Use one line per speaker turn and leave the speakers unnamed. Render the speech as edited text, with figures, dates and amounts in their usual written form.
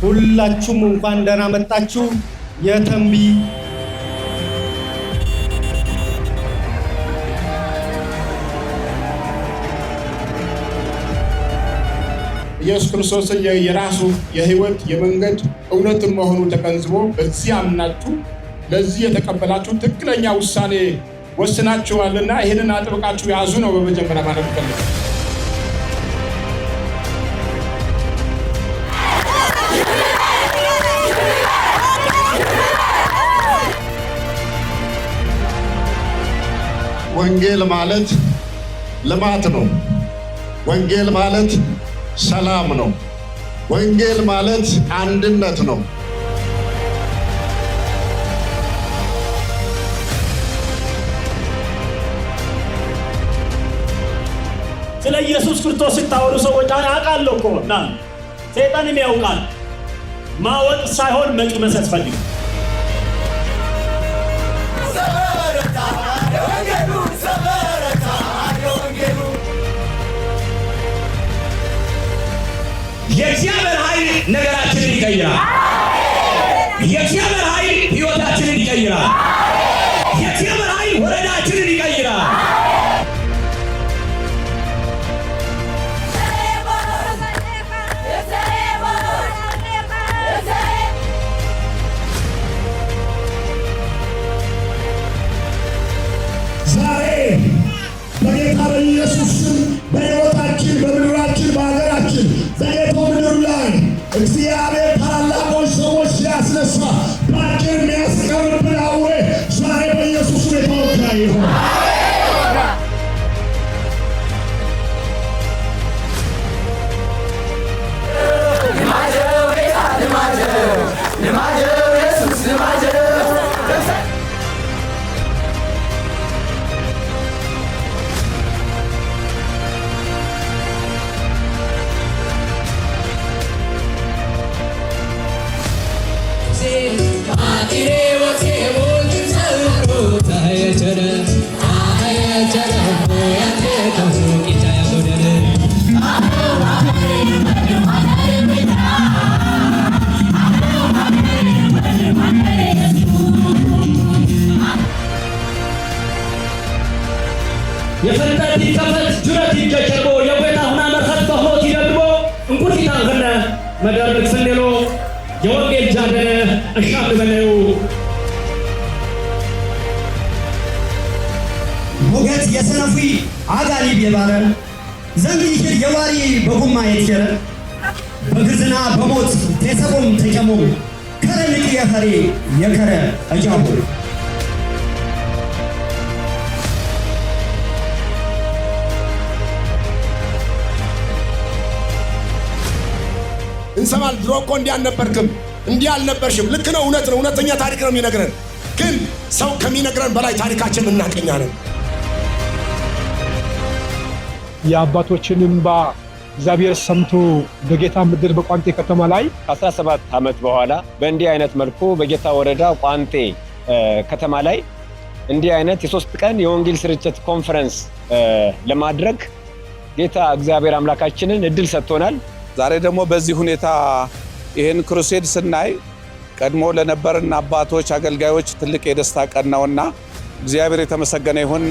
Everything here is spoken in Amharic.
ሁላችሁም እንኳን ደህና መጣችሁ። የተንቢ
ኢየሱስ ክርስቶስን የራሱ የሕይወት የመንገድ እውነትን መሆኑ ተገንዝቦ በዚህ አምናችሁ ለዚህ የተቀበላችሁ ትክክለኛ ውሳኔ ወስናችኋልና ይህንን አጥብቃችሁ ያዙ ነው በመጀመሪያ ማለት ፈልግ።
ወንጌል ማለት ልማት ነው። ወንጌል ማለት ሰላም ነው። ወንጌል ማለት አንድነት ነው።
ስለ ኢየሱስ ክርስቶስ ስታወሩ ሰዎች አውቃለሁ እኮ ና ሰይጣንም ያውቃል። ማወቅ ሳይሆን መቅመስ ያስፈልጋል።
የእግዚአብሔር ኃይል ነገራችንን ይቀይራል። የእግዚአብሔር ኃይል ሕይወታችንን ይቀይራል። የእግዚአብሔር ኃይል ወረዳችንን ይቀይራል።
ዛሬ በጌታ በኢየሱስ ስም በሕይወታችን፣ በምድራችን፣ በሀገራችን፣ በጌቶ ምድር ላይ እግዚአብሔር ታላላቆች ሰዎች ሲያስነሳ በአጭር የሚያስቀርብን አውሬ ዛሬ በኢየሱስ ስም የተወጋ ይሁን።
የፈንጠት ይከፈት ጁረት ይጀጀርቦ የጎታ ሁና መርከት በሆት ይደግሞ እንቁርቲ ታንከነ መደርግ ስንሎ የወንጌል ጃደነ እሻም በለው።
ሞገት የሰነፉ አጋሊብ የባረ ዘንግ ይሽር የዋሪ በጉማ የትሸረ በግዝና በሞት ተሰቦም ተጨሞም ከረንቅ የኸሬ የከረ እጃቦ።
እንሰማል። ድሮ እኮ እንዲህ አልነበርክም፣ እንዲህ አልነበርሽም። ልክ ነው፣ እውነት ነው፣ እውነተኛ ታሪክ ነው የሚነግረን። ግን ሰው ከሚነግረን በላይ ታሪካችን እናቀኛ ነን።
የአባቶችን እንባ እግዚአብሔር ሰምቶ በጌታ ምድር በቋንጤ ከተማ ላይ
ከ17 ዓመት በኋላ በእንዲህ አይነት መልኩ በጌታ ወረዳ ቋንጤ ከተማ ላይ እንዲህ አይነት የ3 ቀን የወንጌል ስርጭት ኮንፈረንስ ለማድረግ ጌታ እግዚአብሔር አምላካችንን እድል ሰጥቶናል።
ዛሬ ደግሞ በዚህ ሁኔታ ይህን ክሩሴድ ስናይ ቀድሞ ለነበርን አባቶች አገልጋዮች ትልቅ የደስታ ቀን ነውና እግዚአብሔር የተመሰገነ ይሁን።